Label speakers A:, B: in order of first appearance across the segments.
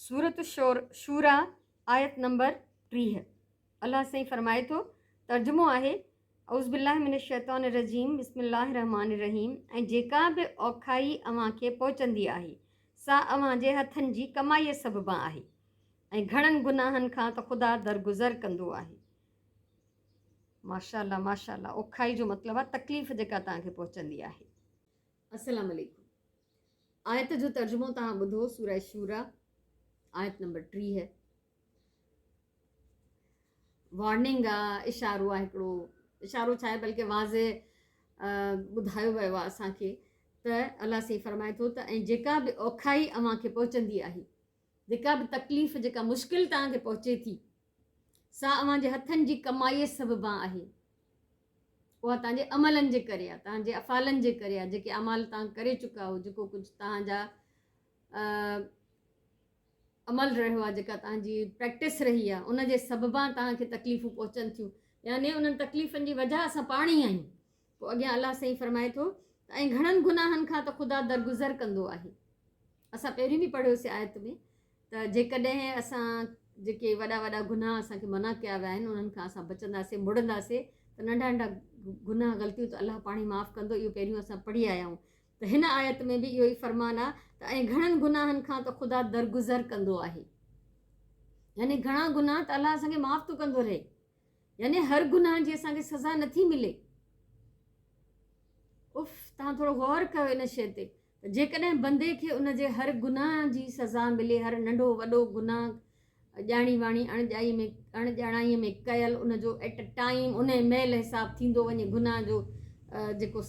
A: سورة الشوريٰ آيت نمبر 30 الله سائين فرمائي ٿو، ترجمو آهي، اعوذ بالله من الشيطان الرجيم بسم الله الرحمٰن الرحيم ۽ جيڪا به اوکائي اوهان کي پهچندي آهي سا اوهان جي هٿن جي ڪمائيء سببان آهي ۽ گهڻن گناهن کان ته خدا درگذر ڪندو آهي. ماشاءالله ماشاءالله اوکائي جو مطلب آهي تڪليف جيڪا توهان کي پهچندي آهي. السلام عليڪم آيت جو ترجمو توهان ٻڌو سوره شورا آيت نمبر 30 وارننگ آ اشارو آ هڪڙو اشارو ڇا آهي بلڪه واضح ٻڌايو ويو آ اسان کي ته الله سائين فرمائي ٿو ته ۽ جيڪا به اوکائي اوهان کي پهچندي آهي جيڪا به تڪليف جيڪا مشڪل توهان کي پهچي ٿي سا اوهان جي هٿن جي ڪمائي سببان آهي اها توهان جي عملن جي ڪري آهي، توهان جي افعالن جي ڪري آهي، جيڪي اعمال توهان ڪري چڪا آهيو، جيڪو ڪجهه توهان جا عمل رهيو آهي، جيڪا توهان جي پريڪٽس رهي آهي، ان جي سببان توهان کي تڪليفون پهچن ٿيون. يعني انهن تڪليفن جي وجهه اسان پاڻ ئي آهيون. پوء اڳيان الله سائين فرمائي ٿو ته ۽ گهڻن گناهن کان ته خدا درگذر ڪندو آهي. اسان پهريون به پڙهيوسي آيت ۾ ته جيڪڏهن اسان جيڪي وڏا وڏا گناهه اسان کي منع ڪيا ويا آهن انهن کان اسان بچنداسين مڙنداسين ته ننڍا ننڍا گناهه غلطيون ته الله پاڻ ئي معاف ڪندو اهو پهريون اسان پڙهي آيا آهيون ته هن آيت ۾ به اهو ئي فرمان آهي ته ۽ گهڻن گناهن کان ته خدا درگذر ڪندو آهي يعني گهڻا گناهه ته الله اسان کي معاف ٿو ڪندو رهي يعني هر گناهه جي اسان کي سزا نٿي ملي. اف توهان ٿورو غور ڪيو ان شيء تي ته جيڪڏهن بندي کي ان جي هر گناهه جي سزا ملي هر ننڍو وڏو گناهه ڄاڻي واڻي اڻڄائي ۾ اڻڄاڻائي ۾ ڪيل ان جو ايٽ ا ٽائيم ان مهل حساب ٿيندو وڃي گناهه جو جيڪو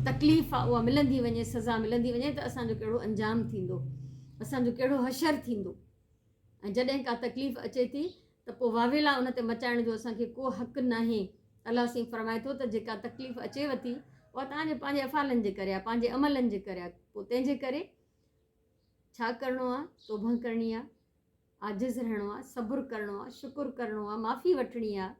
A: تڪليف آ اها ملندي وڃي سزا ملندي وڃي ته اسان جو ڪهڙو انجام ٿيندو اسان جو ڪهڙو حشر ٿيندو ۽ جڏهن ڪا تڪليف اچي ٿي ته پوء واويلا ان تي مچائڻ جو اسان کي ڪو حق ناهي. الله سائين فرمائي ٿو ته جيڪا تڪليف اچيو ٿي اها توهان جي پنهنجي افعالن جي ڪري آهي، پنهنجي عملن جي ڪري آهي، پوء تنهن جي ڪري ڇا ڪرڻو آهي؟ توبهه ڪرڻي آهي، عاجز رهڻو آهي، صبر ڪرڻو آهي، شڪر ڪرڻو آهي، معافي وٺڻي آهي.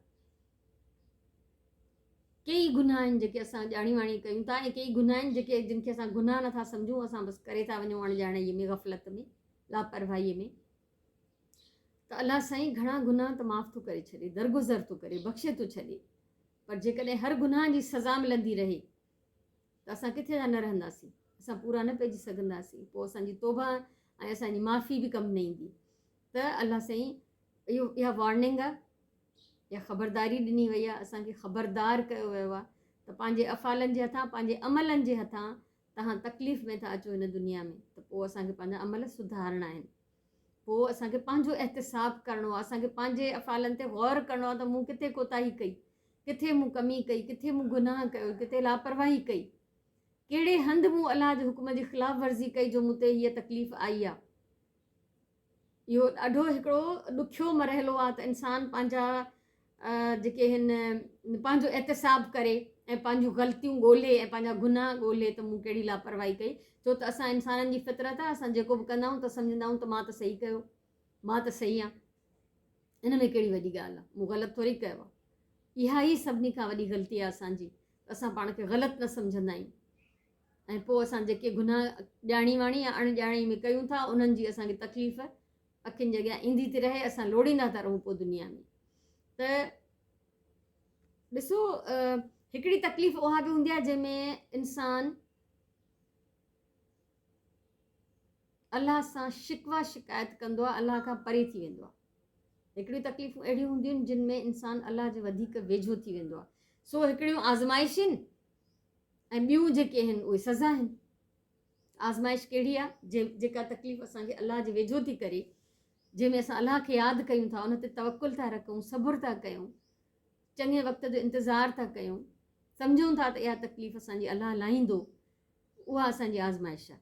A: ڪيئي گناهه آهن جيڪي اسان ڄاڻي واڻي ڪيون ٿا ۽ ڪيئي گناهه آهن جيڪي جن کي اسان گناهه نٿا سمجهون اسان بس ڪري ٿا وڃون اڻڄاڻائي ۾ غفلت ۾ لاپرواهي ۾ ته الله سائين گهڻا گناهه ته معاف ٿو ڪري ڇڏي، درگذر ٿو ڪري، بخشي ٿو ڇڏي، پر جيڪڏهن هر گناهه جي سزا ملندي رهي ته اسان ڪٿي جا نه رهنداسين، اسان پورا نه پئجي سگهنداسين، پوء اسان جي توبه ۽ اسان جي معافي به ڪم نه ايندي ته الله سائين اهو اها وارننگ آهي يا خبرداري ڏني وئي آهي، اسان کي خبردار ڪيو ويو آهي ته پنهنجي افعالن جي هٿان پنهنجي عملن جي هٿان توهان تڪليف ۾ ٿا اچو هن دنيا ۾ ته پوء اسان کي پنهنجا عمل سڌارڻا آهن. پوء اسان کي پنهنجو احتساب ڪرڻو آهي، اسان کي پنهنجي افعالن تي غور ڪرڻو آهي ته مون ڪٿي ڪوتاهي ڪئي، ڪٿي مون ڪمي ڪئي، ڪٿي مون گناهه ڪيو، ڪٿي لاپرواهي ڪئي، ڪهڙي هنڌ مون الله جي حڪم جي خلاف ورزي ڪئي جو مون تي هيء تڪليف آئي آهي. اهو ڏاڍو هڪڙو ڏکيو مرحلو آهي ته انسان پنهنجا جيڪي هن پنهنجو احتساب ڪري ۽ پنهنجون غلطيون ڳولي ۽ پنهنجا گناهه ڳولي ته مون ڪهڙي لاپرواهي ڪئي ڇو ته اسان انسانن جي فطرت آهي اسان جيڪو به ڪندا آهيون ته سمجهندا آهيون ته مان ته صحيح ڪيو مان ته صحيح آهيان ان ۾ ڪهڙي وڏي ڳالهه آهي مون غلط ٿوري ڪيو آهي اها ئي سڀني کان وڏي غلطي آهي اسان جي اسان پاڻ کي غلط نه سمجهندا آهيون ۽ پوء اسان جيڪي گناهه ڄاڻي واڻي يا اڻ ڄاڻي ۾ ڪيون ٿا انهن جي اسان کي تڪليف اکين جي اڳيان ايندي ٿي رهي اسان لوڙيندا ٿا رهون پوء دنيا ۾ ته ڏسو هڪڙي تڪليف اها به هوندي آهي جنهن ۾ انسان الله سان شڪوا شڪايت ڪندو آهي الله کان پري ٿي ويندو آهي هڪڙيون تڪليفون اهڙيون هونديون آهن جن ۾ انسان الله جي وڌيڪ ويجهو ٿي ويندو آهي سو هڪڙيون آزمائشن ۽ ٻيون جيڪي آهن اهي سزا آهن آزمائش ڪهڙي آ جيڪا تڪليف اسان کي الله جي ويجهو ٿي ڪري، جنهن ۾ اسان الله کي ياد ڪيون ٿا، ان تي توڪل ٿا رکون، صبر ٿا ڪيون، چڱي وقت جو انتظار ٿا ڪيون، سمجهون ٿا ته اها تڪليف اسان جي الله لاهيندو، اها اسان جي آزمائش آ.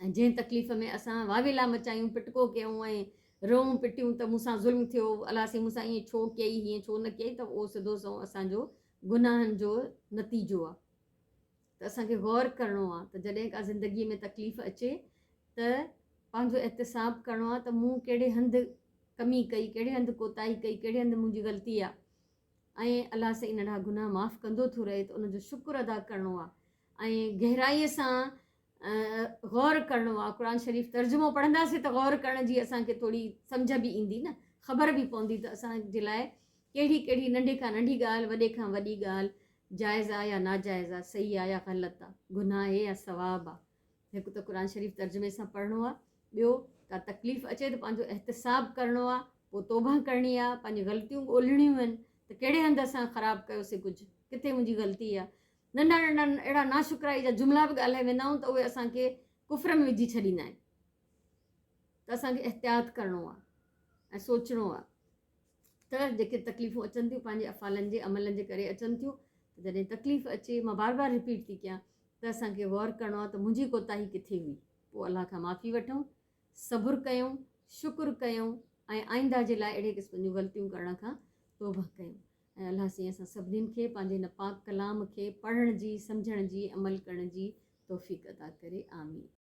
A: ۽ جنهن تڪليف ۾ اسان واويلا مچايون، پٽڪو ڪيون ۽ روئون پٽيون ته مون سان ظلم ٿيو، الله سائين مون سان ائين ڇو ڪيئي، هيئن ڇو نه ڪيئي ته اهو سڌو سنئون اسان جو گناهن جو نتيجو آ. ته اسان کي غور ڪرڻو آ ته جڏهن ڪا زندگي ۾ تڪليف اچي ته پنهنجو احتساب ڪرڻو آ ته مون ڪهڙي هنڌ ڪمي ڪئي، ڪهڙي هنڌ ڪوتاهي ڪئي، ڪهڙي هنڌ منهنجي غلطي آ ۽ الله سائين ننڍا گناهه معاف ڪندو ٿو رهي ته ان جو شڪر ادا ڪرڻو آ ۽ گهرائي سان غور ڪرڻو آهي. قرآن شريف ترجمو پڙهنداسين ته غور ڪرڻ جي اسان کي ٿوري سمجهه به ايندي نه، خبر به پوندي ته اسان جي لاء ڪهڙي ڪهڙي ننڍي کان ننڍي ڳالهه، وڏي کان وڏي ڳالهه جائز آهي يا ناجائز آهي، صحيح آهي يا غلط آهي، گناهه آهي يا ثواب آهي. هڪ ته قرآن شريف ترجمي سان پڙهڻو آهي، ٻيو ڪا تڪليف اچي ته پنهنجو احتساب ڪرڻو آهي، پوء توبه ڪرڻي آهي، پنهنجون غلطيون ڳولڻيون آهن ته ڪهڙي هنڌ اسان خراب ڪيوسين ڪجهه، ڪٿي منهنجي غلطي آهي. ننڍا ننڍا اهڙا ناشڪرائي جا جملا به ڳالهائي ويندا آهيون ته اهي اسان کي ڪفر ۾ وجهي ڇڏيندا آهن ته اسان کي احتياط ڪرڻو آهي ۽ سوچڻو آهي ته جيڪي تڪليفون اچن ٿيون پنهنجي افعالن جي عملن جي ڪري اچن ٿيون ته جڏهن تڪليف اچي، مان بار بار رپيٽ ٿي ڪيان، ته اسان کي غور ڪرڻو آهي ته منهنجي ڪوتاهي ڪٿي هئي، پوء الله کان معافي وٺون، صبر ڪيون، شڪر ڪيون ۽ آئنده جي لاء اهڙي قسم جون غلطيون ڪرڻ کان توبه ڪيون. ۽ الله سائين اسان سڀنين کي پنهنجي هن پاڪ ڪلام کي پڙهڻ جي، سمجهڻ جي، عمل ڪرڻ جي توفيق عطا ڪري. آمين.